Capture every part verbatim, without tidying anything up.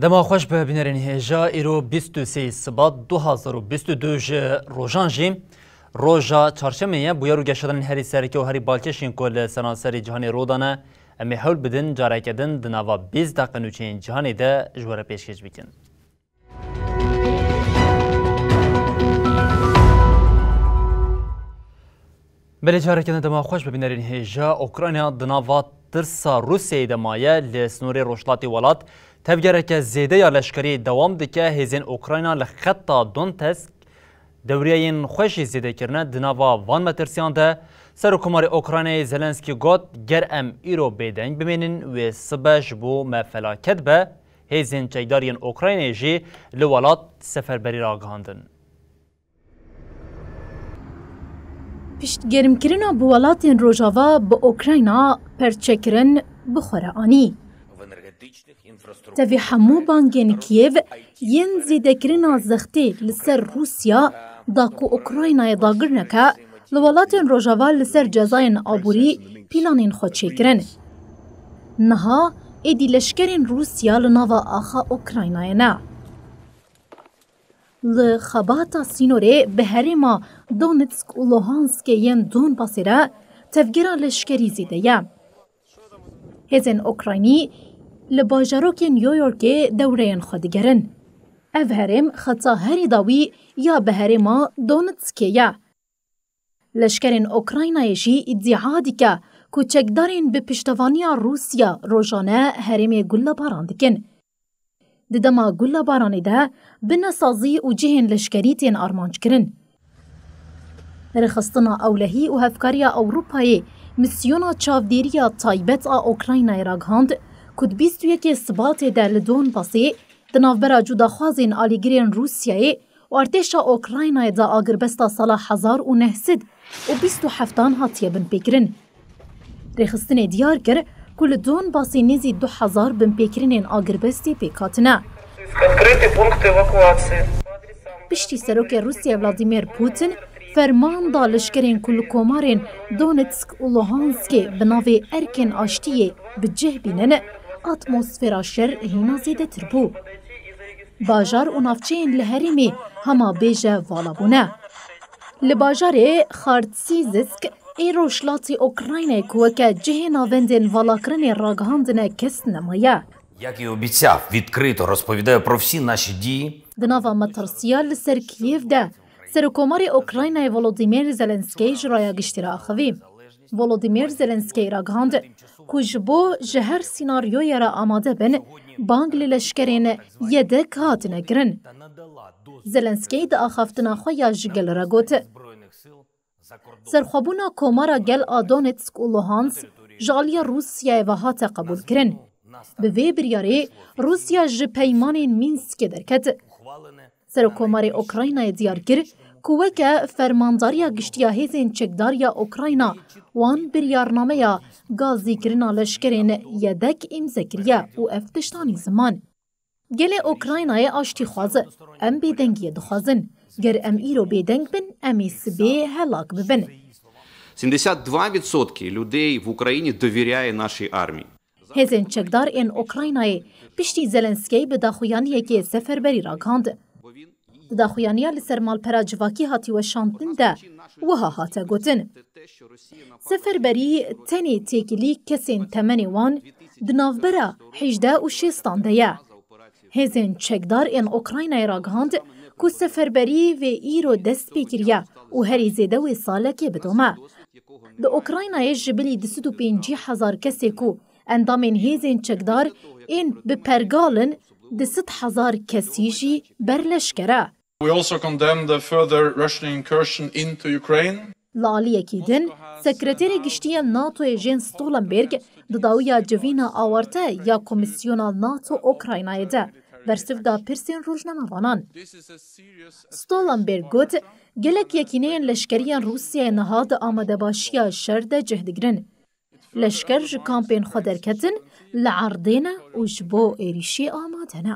Dema xweş be bînerên hêja, îro bîst û sê Sibat du hazar û bîst û du ji rojan jî roja çarşemê ye. Bûyer û geşedanên herî sereke û herî balkêş yên ku li seranserê cîhanê rû dane, em ê hewl bidin careke din di nava bîst deqe nûçeyên cîhanê de ji we re pêşkêş bikin. Belê, careke din dema xweş be bînerên hêja. Ukrayna di nava tirsa Rûsyayê de maye. Li sînorê rojhilatê welat tevgereke zêde ya leşkerî dewam dike. Hêzên Ukrayna li xeta Donetsk dewriyeyên xwe jî zêde kirine. Di nava van metirsiyan de Serokkomarê Ukraynayê Zelenskî got, ger em îro bêdeng bimênin, wê sibe ji bo me felaket be. Hêzên çekdar yên Ukraynayê jî li welat seferberî ragihandin. Piştgermkirina bi welatên Rojava bi Ukrayna perçekirin bi xwe re anî. Tevî hemû bangên Kiev yên zêdekirina zextê li ser Rûsya da ku Ukraynayê dagir neke, li welatên Rojava li ser cezayên aborî planên xwe çêkirin. Niha êdî leşkerên Rûsya li nava axa Ukraynayê ne. Li xebata sînorê bi herêma Donetsk û Luhanskê yên Donbasê re tevgera leşkerî zêde ye. Hêzên Ukraynî li bajarokên New Yorkê dewreyên xwe digerin. Ev herêm xeta herî dawî ya bi herêma Donetskê ye. Leşkerên Ukraynayê jî îdîa dike ku çekdarên bi piştevaniya Rûsya rojane herêmê gullebaran dikin. Di dema gullebaranê de binesazî û cihên leşkerî tên armanckirin. Rêxistina Ewlehî û Hevkariya Ewropayê misyona çavdêriya taybet a Ukraynayê ragihand ku di bîst û yekê Sibatê de li Donbasê di navbera cudaxwazên alîgirên Rûsyayê û artêşa Ukraynayê de agirbesta sala hezar û neh sed û bîst û heftan hatiye binpêkirin. Rêxistinê diyar kir ku li Donbasê nêzî du hezar binpêkirinên agirbestê pêk hatine. Открыты пункты эвакуации. Piştî serokê Rûsya Vladimir Putin ferman da leşkerên ku li komarên Donetsk û Luhanskê bi navê erkên aştiyê bi cih bînin, atmosfera şer hîna zêdetir bû. Bajar û navçeyên li herêmê hema bêje vala bûne. Li bajarê Khartsizsk ê rojhilatê Ukraynayê ku weke cihê navendên valakirinê ragihandine kes nemaye. Як і обіцяв, відкрито розповідаю про всі наші дії. Di nava metirsiya li ser Kyiv de Serokkomarê Ukraynayê Volodymyr Zelenskey ji raya giştî re axivî. Volodymyr Zelenskey ragihand ku ji bo ji her sînaryoyê re amade bin, bang li leşkerên yedek hatine kirin. Zelenskey di axaftina xwe ya ji gel re got, serxwebûna komara gel a Donetsk û Luhansk ji aliyê Rûsyayê ve hate qebûlkirin. Bi vê biryarê Rûsya ji peymanên Mînskê derket. Serokkomarê Ukraynayê diyar kir ku weke Fermandariya Giştî ya Hêzên Çekdar ya Ukrayna wan biryarnameya gazîkirina leşkerên yedek îmze kiriye û ev tiştanî ziman. Gelê Ukraynayê aştîxwaz e. Em bêdengiyê dixwazin. Ger em îro bêdeng bin, em ê sibê helak bibin. Сімдесят два відсотки людей в Україні довіряє нашій армії. Hêzên çekdar ên Ukraynayê piştî Zelenskey bi daxuyaniyekê seferberî ragihand. Di daxuyaniya li ser malpera civakî hatî weşandin de wiha hate gotin, seferberî tenê têkilî kesên temenê wan di navbera hejdeh û şêstan de ye. Hêzên çekdar ên Ukraynayê ragihand ku seferberî vê îro dest pê kiriye û herî zêde wê salekê bidome. Di Ukraynayê ji bilî du sed û pêncî hezar kesê ku endamên hêzên çekdar ên bi pergal in, du sed hezar kesî jî berleşker e. We also condemn the further Russian incursion into Ukraine. Li aliyekî din, Sekreterê Giştî ya NATOyê Jens Stoltenberg di dawiya civîna awarte ya Komîsyona NATO Ukraynayê de bersiv da pirsên rojnamevanan. Stoltenberg got, gelek yekîneyên leşkerî yên Rûsyayê niha di amadebaşiya şer de cih digirin. Leşker ji kampên xwe derketin, li erdê ne û ji bo êrîşî amade ne.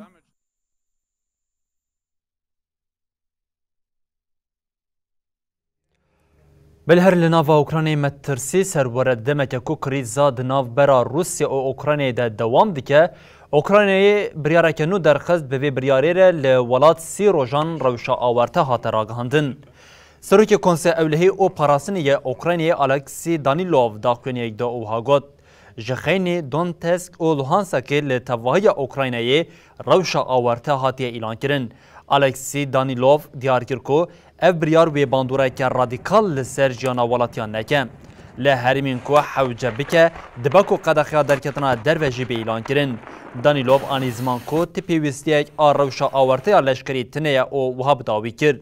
Belê her li nava Ukraynayê metirsî ser were demeke ku krîza di navbera Rûsya û Ukraynayê de dewam dike, Ukraynayê biryareke nû derxist, bi vê biryarê re li welat sî rojan rewşa awarte hate ragihandin. Serokê Konseya Ewlehî û Parastinê yê Ukraynayê Oleksî Danîlov daxuyaniyek da û wiha got, Ji xeynî Donetsk û Luhanskê li tevahiya Ukraynayê rewşa awarte hatiye îlankirin. Oleksî Danîlov diyar kir ku ev biryar wê bandoreke radîkal li ser jiyana welatiyan neke. Li herêmên ku hewce bike, dibe ku qedexeya derketina derve jî bê îlankirin. Danîlov anî ziman ku ti pêwîstiyek a rewşa awarte ya leşkerî tune ye û wiha bi dawî kir,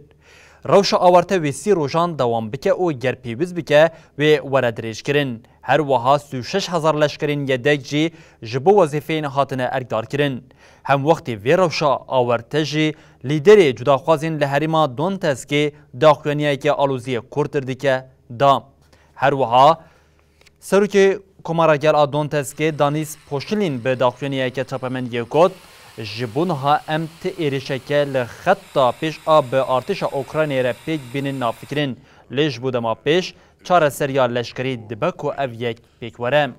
Rewşa awarte wê sî rojan dewam bike û ger pêwîst bike, wê were dirêjkirin. Her wiha sî û şeş hezar leşkerên yedek jî ji bo wezîfeyên hatine erkdarkirin. Hemwextê vê rewşa awarte jî lîderê cudaxwazên li herêma Donetskê daxuyaniyeke aloziyê kûrtir dike da. Her wiha Serokê Komara Gel a Donetskê Danîs Poşilîn bi daxuyaniyeke çapemendiyê got, Ji bo niha em ti êrişeke li xeta pêş a bi artêşa Ukraynayê re pêk bînin nafikirin, lê ji bo dema pêş çareseriya leşkerî dibe ku ev yek pêk were.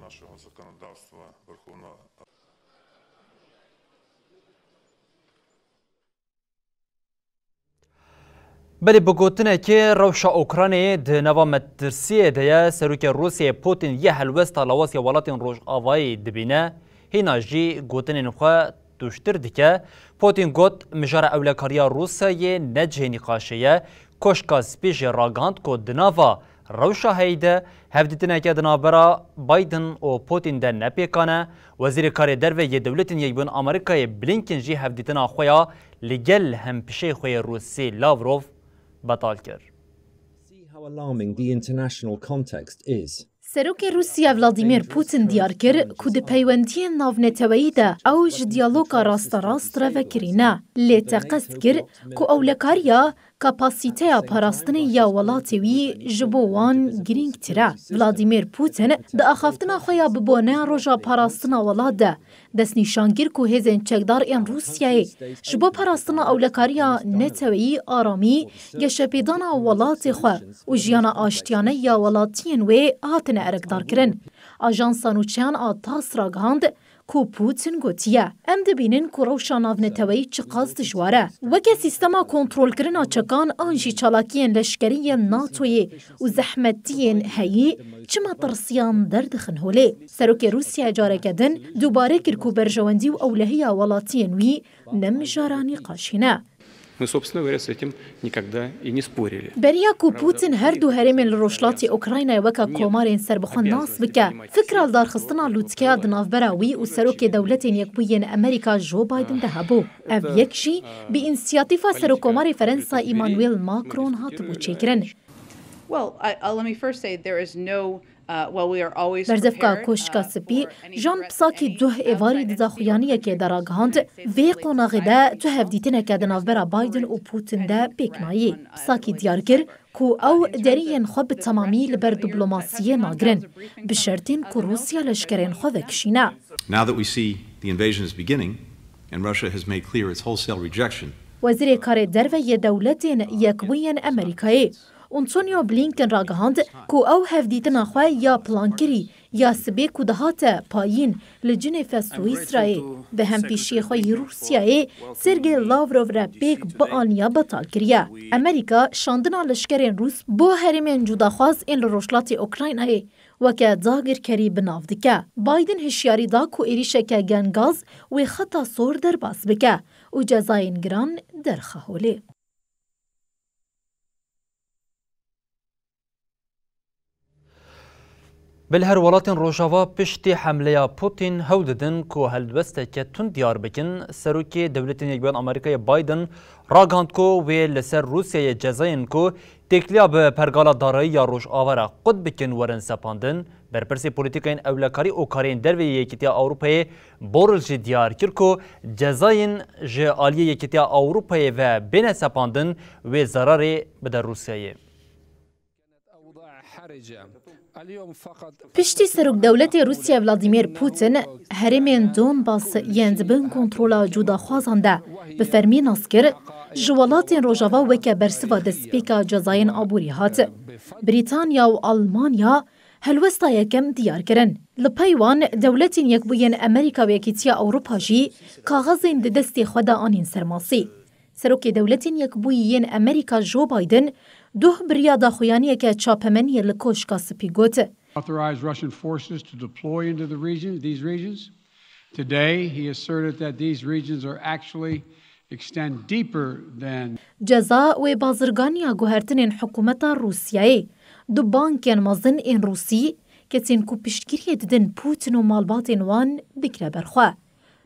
Belê bi gotinekê rewşa Ukraynayê di nava metirsiyê de ye, Serokê Rûsyayê Putin yê helwesta lawasya welatên Rojavayê dibîne, hîna jî gotinên xwe tûştir dike. Putin got, Mijara ewlekariya Rûsyayê ne cihê nîqaşê ye. Koşka Spî jî ragihand ku di nava Rewşa heyî de hevdîtineke di navbera Biden û Putin de ne pêkan e. Wezîrê Karê Derve yê Dewletên Yekbûyên Amerîkayê Blinken jî hevdîtina xwe ya li gel hempîşeyê xwe yê Rûsî Lavrov betal kir. See how alarming the international context is. Serokê Rûsya Vladimir Putin diyar kir ku di peywendiyên navneteweyî de ew ji diyaloga rasterast re vekirî ne, lê te qest kir ku ewlekariya Kapasîteya parastinê ya welatê wî ji bo wan girîngtir e. Vladimir Putin di axaftina xwe ya bi boneya roja parastina welat de destnîşan kir ku hêzên çekdar ên Rûsyayê ji bo parastina ewlekariya neteweyî, aramî, geşepêdana welatê xwe û jiyana aştiyane ya welatiyên wê hatine erkdarkirin. Ajansa nûçeyan a TASS ragihand, ku Putin gotiye, Em dibînin ku rewşa navneteweyî çiqas dijwar e. Weke sîstema kontrolkirina çekan an jî çalakiyên leşkerî yên NATOyê û zehmetiyên heyî çi metirsiyan derdixin holê. Serokê Rûsya careke din dubare kir ku berjewendî û ewlehiya welatiyên wî ne mijara nîqaşî ne. Мы, собственно говоря, с этим никогда и не спорили. Beriya ku Putin her du herêmên li Rojhilatê Ukraynayê weke komarên serbixwe nas bike, fikra lidarxistina lûtkeya di navbera wî û Serokê Dewletên Yekbûyî yên Amerîka Joe Biden de hebû. Ev yek jî bi însiyatîfa Serokkomarê Ferensa Emmanuel Macron hatibû çêkirin. Well, I, uh, let me first say there is no, uh, well, we are always Berzefka prepared, Koşka uh, Spî, for any Jean threat of Psaki any duh êvarî di daxuyaniyekê de ragihand, vê qonaxê de tu hevdîtineke di navbera Biden û Putin de pêk nayê. Psaki diyar kir ku ew deriyên xwe bi temamî li ber diplomasiyê nagirin, bi şertên ku Rûsya leşkerên xwe vekişîne. Now that we see the invasion is beginning and Russia has made clear its wholesale rejection Wezîrê Karê Derve yê Dewletên Yekbûyên Amerîkayê, Antonio Blinken ragihand ku ew hevdîtina xwe ya plankirî ya sibê ku dihate payîn li Cinêve Swîsrayê bi hempîşiyê xwe yî Rûsyayê Sergey Lavrov re pêk bianiya betal kiriye. Amerîka şandina leşkerên Rûs bo herêmên cudaxwaz ên li rojhilatê Ukraynayê weke dagirkerî bi nav dike. Biden hişyarî da ku êrîşeke gengaz wê xeta sor derbas bike û cezayên giran derxe holê. Bi li her welatên Rojava piştî hemleya Putin hewl didin ku helwesteke tund diyar bikin. Serokê Dewletên Yekbûyî Amerîkayê Biden ragihand ku wê li ser Rûsyayê cezayên ku têkiliya bi pergala darayî ya Rojava re qut bikin werin sepandin. Berpirsê polîtîkayên ewlekarî û karên derve yê Yekîtiya Ewropayê Borrell jî diyar kir ku cezayên ji aliyê Yekîtiya Ewropayê ve bêne sepandin wê zerarê bide Rûsyayê. Piştî serokdewletê Rûsya Vladimir Putin herêmên Donbas yên di bin kontrola cudaxwazan de bi fermî nas kir, ji welatên Rojava weke bersiva destpêka cezayên aborî hat. Brîtanya û Almanya helwesta yekem diyar kirin. Li pey wan, Dewletên Yekbûyên Amerîka û Yekîtiya Ewropa jî kaxezên di destê xwe de anîn ser masî. Serokê Dewletên Yekbûyî yên Amerîka Joe Biden duh bi riya daxuyaniyeke çapemeniyê li Koşka Spî got. Authorized Russian forces to deploy into the region, these regions. Today, he asserted that these regions are actually extend deeper than Ceza wê bazirganiya guhertinên hikûmeta Rûsyayê, du bankên mezin ên Rûsî, kesên ku piştgiriyê didin Putin û malbatên wan bigire ber xwe.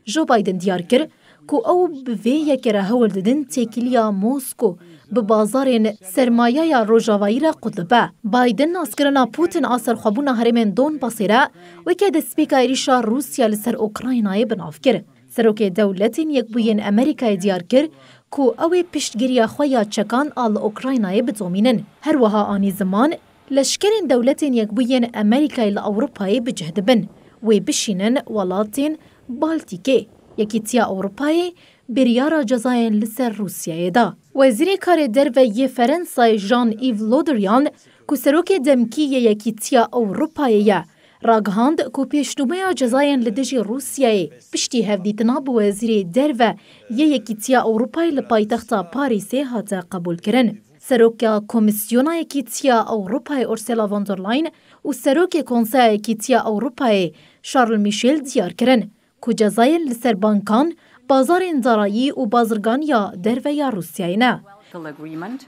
Joe Biden diyar kir ku ew bi vê yekê re hewl didin têkiliya Mosko bi bazarên sermayeya Rojavayî re qut bibe. Biden naskirina Putin a serxwebûna herêmên Donbasê re weke destpêka êrîşa Rûsya li ser Ukraynayê bi nav kir. Serokê Dewletên Yekbûyên Amerîkayê diyar kir ku ew ê piştgiriya xwe ya çekan a li Ukraynayê bidomînin. Her wiha anî ziman, leşkerên Dewletên Yekbûyên Amerîkayê li Ewropayê bi cih dibin, wê bişînin welatên Baltîkê. Yekîtiya Ewropayê biryara cezayên li ser Rûsyayê da. Wezîrê Karê Derve yê Ferensayê Jean-Yves Le Drian, ku serokê demkî yê Yekîtiya Ewropayê ye, ragihand ku pêşnûmeya cezayên li dijî Rûsyayê piştî hevdîtina bi Wezîrê Derve yê Yekîtiya Ewropayê li paytexta Parîsê hate qebûlkirin. Seroka Komîsyona Yekîtiya Ewropayê Ursula von der Leyen û Serokê Konseya Yekîtiya Ewropayê Charles Michel diyar kirin ku cezayên li ser bankan, bazarên darayî û bazirganiya derve ya Rûsyayê ne. Agreement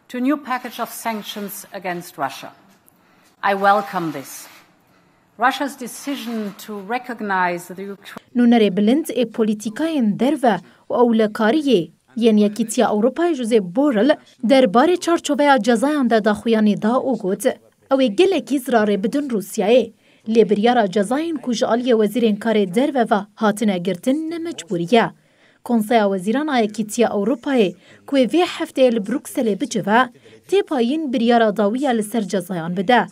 to new package of sanctions against Russia. I welcome this. Russia's decision to recognize the Ukraine Nûnerê bilind ê polîtîkayên derve û ewlekariyê yên Yekîtiya Ewropayê Josep Borrell derbarê çarçoveya cezayan de daxuyanî da û got, ew ê gelekî zirarê bidin Rûsyayê. Lê biryara cezayên ku ji aliyê wezîrên karê derve ve hatine girtin ne mecbûrî ye. Konseya Wezîran a Yekîtiya Ewropayê ku ê vê hefteyê li Brukselê bicive, tê payîn biryara dawiya li ser cezayan bide.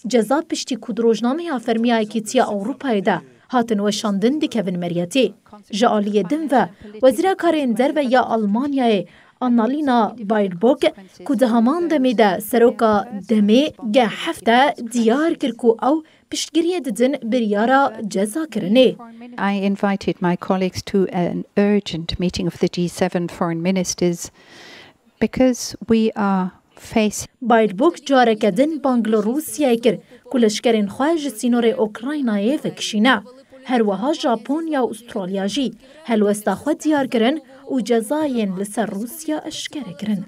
Ceza piştî ku di rojnameya fermî ya Yekîtiya Ewropayê de hatin weşandin dikevin meriyetê. Ji aliyê din ve, Wezîra Karên Derve ya Almanyayê Annalena Baerbock, ku di heman demê de seroka demê G heft e, diyar kir ku ew piştgiriyê didin biryara cezakirinê. I invited my colleagues to an urgent meeting of the G seven foreign ministers because we are facing Baerbock careke din bang li Rûsyayê kir ku leşkerên xwe ji sînorê Ukraynayê vekişîne. Her wiha Japonya û Ustralya jî helwesta xwe diyar kirin û cezayên li ser Rûsya eşkere kirin.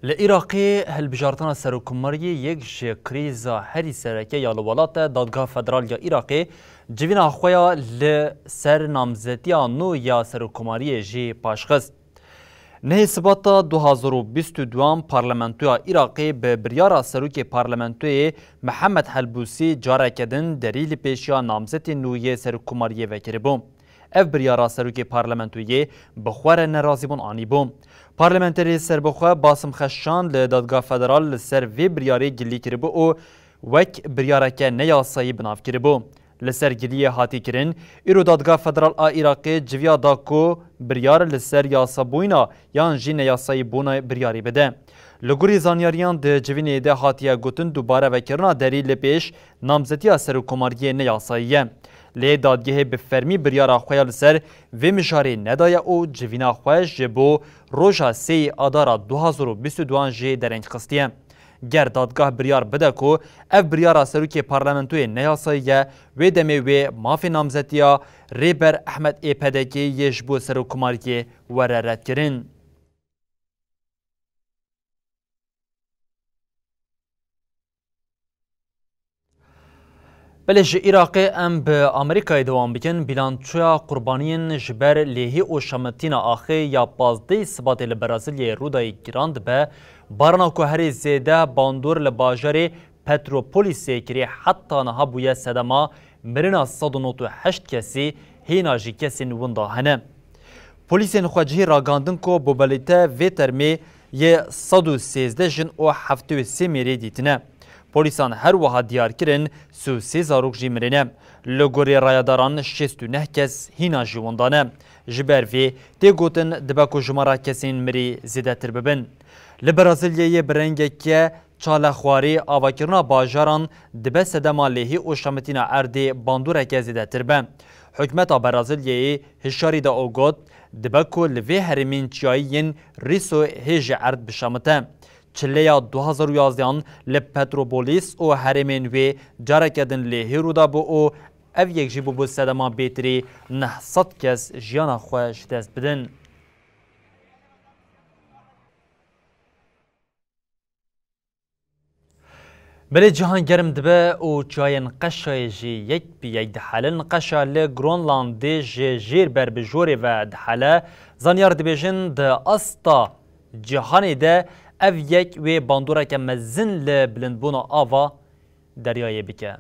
Li Iraqê hilbijartina serokkomariyê yek ji krîza herî sereke ya li welat e. Dadgeha Federal ya Iraqê civîna xwe ya li ser namzetiya nû ya serokkomariyê jî paşxist. Nehê Sibata du hazar û bîst û duan parlamentoya Iraqê bi biryara serokê parlamentoyê Mihemed Helbûsî careke din derî li pêşiya namzetê nû yê serokkomariyê vekiribû. Ev biryara serokê parlamentoyê bi xwe re nerazîbûn anîbû. Parlamenterê serbixwe Basim Xeşan li Dadgeha Federal li ser vê biryarê gilî kiribû û wek biryareke neyasayî bi nav kiribû. Li ser giliyê hatî kirin, îro Dadgeha Federal a Iraqê civiya da ku biryar li ser yasabûyîna yan jî neyasayîbûna biryarê bide. Li gorî zanyariyan di civînê de hatiye gotin dubare vekirina derî li pêş namzetiya serokkomariyê ne yasayî ye. Lê dadgehê bi fermî biryara xwe ya li ser vê mijarê nedaye û civîna xwe ji bo roja sêyî Adara du hazar û bîst û duan jê dereng xistiye. Ger dadgah biryar bide ku ev biryara serokê parlamentoyê ne yasayî ye, wê demê wê mafê namzetiya Rêber Ehmed ê P D K'ê yê ji bo serokkomariyê were redkirin. Belê ji Iraqê em bi Amerîkayê dewam bikin. Bîlançoya qurbaniyên ji ber lêhî û şemitîna axê ya pazdehê Sibatê li Brazilyayê Rûdayê giran dibe. Barana ku herî zêde bandor li bajarê Petropolisê kirî heta niha bûye sedema mirina sed û nod û heşt kesî, hêna jî kesên winda hene. Polîsên xwecihî ragandin ku bobalîte vê termê yê sed û sêzdeh jin û heftê û sê mêrê dîtine. Polîsan her wiha diyar kirin sê û sê zarok jî mirîne. Li gorî rayadaran şêst û neh kes hîna jî winda ne. Ji ber vê tê gotin dibe ku jimara kesên mirî zêdetir bibin. Li Brazilyayê bi rengeke çalexwarî avakirina bajaran dibe sedema lêhî û şemitîna erdê bandoreke zêdetir be. Hikûmeta Brazilyayê hişyarî da û got, dibe ku li vê herêmên çiyayî yên Rîso hê jî erd bişemite. Çileya du hazar û yazdehan li Petropolis û herêmên wê careke din lêhî rû dabû û ev yek jî bûbû sedema bêtirî neh sed kes jiyana xwe ji dest bidin. Belê cihan germ dibe û çiyayên qeşayê jî yek bi yek dihelin. Qeşa li Gronlandê ji jêr ber bi jorê ve dihele. Zanyar dibêjin di asta cihanê de ev yek wê bandoreke mezin li bilindbûna ava deryayê bike.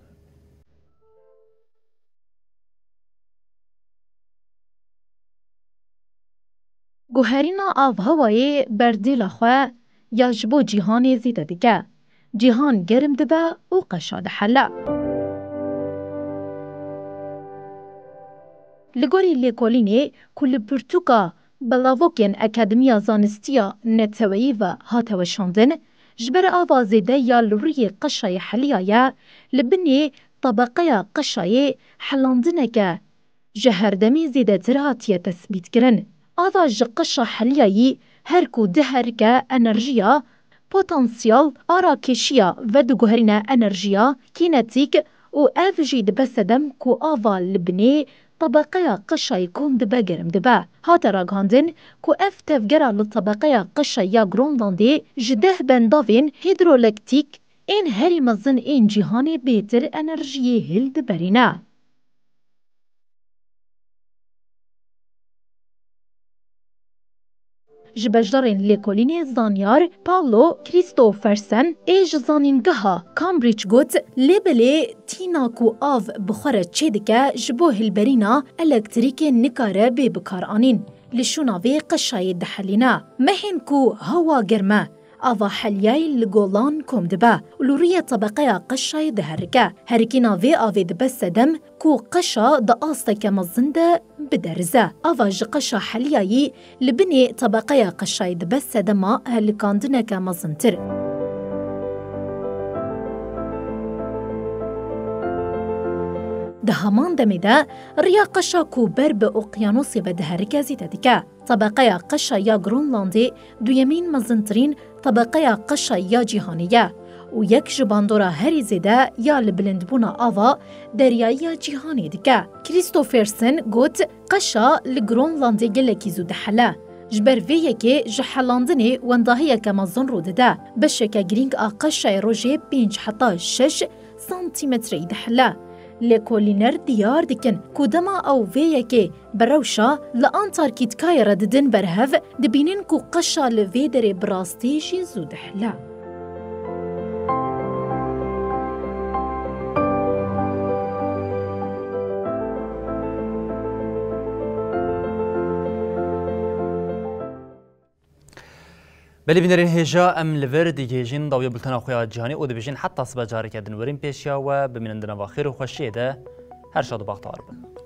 Guherîna avhewayê berdêla xwe ya ji bo cîhanê zêde dike. Cîhan germ dibe û qeşa dihele. Li gorî lêkolînê ku li pirtûka belavokên Akademiya Zanistiya Neteweyî ve hate weşandin, ji ber ava zêde ya li rûyê qeşayê heliyaye, li binê tebeqeya qeşayê helandineke ji herdemî zêdetir hatiye tesbîtkirin. Ava ji qeşa heliyayî her ku diherike enerjiya potansiyel a rakêşiya vediguherîne enerjiya kînetîk û ev jî dibe sedem ku ava li binê tebeqeya qeşayê kom dibe germ dibe. Hate ragihandin ku ev tevgera li tebeqeya qeşa ya Gronlandê ji deh bendavên hîdrolektîk ên herî mezin ên cîhanê bêtir enerjiyê hildiberîne. Ji beşdarên lêkolînê zanyar Paulo Christoffersen ê ji zanîngeha Cambridge got, lê belê tîna ku av bi xwe re çêdike ji bo hilberîna elektrîkê nikare bê bikaranîn. Li şûna vê qeşayê dihelîne. Mehên ku hewa germ e, ava heliyayî li golan kom dibe û li rûyê tebeqeya qeşayê diherike. Herikîna vê avê dibe sedem ku qeşa di asteke mezin de biderize. Ava ji qeşa heliyayî li binê tebeqeya qeşayê dibe sedema helikandineke mezintir. Di heman demê de riya qeşa ku ber bi oqyanosê ve diherike zêde dike. Tebeqeya qeşa ya Gronlandê duyemîn mezintirîn tebeqeya qeşa ya cîhanê ye û yek ji bandora herî zêde ya li bilindbûna ava deryayî ya cîhanê dike. Christoffersen got, qeşa li Gronlandê gelekî zû dihele. Ji ber vê yekê ji helandinê wendahiyeke mezin rû dide. Beşeke girîng a qeşayê rojê pênc heta şeş santîmetreyî dihile. Lêkolîner diyar dikin ku dema ew vê yekê bi rewşa li Antarkîtkayê re didin ber hev, dibînin ku qeşa li vê derê bi rastî jî zû dihile. Belê bînerên hêja, em li vir digihêjin dawiya bultena xwe ya cîhanê û dibêjin heta sibe careke din werin pêşiya we, bimînin di nava xêr û xweşiyê de, her şad û baxtewar bin.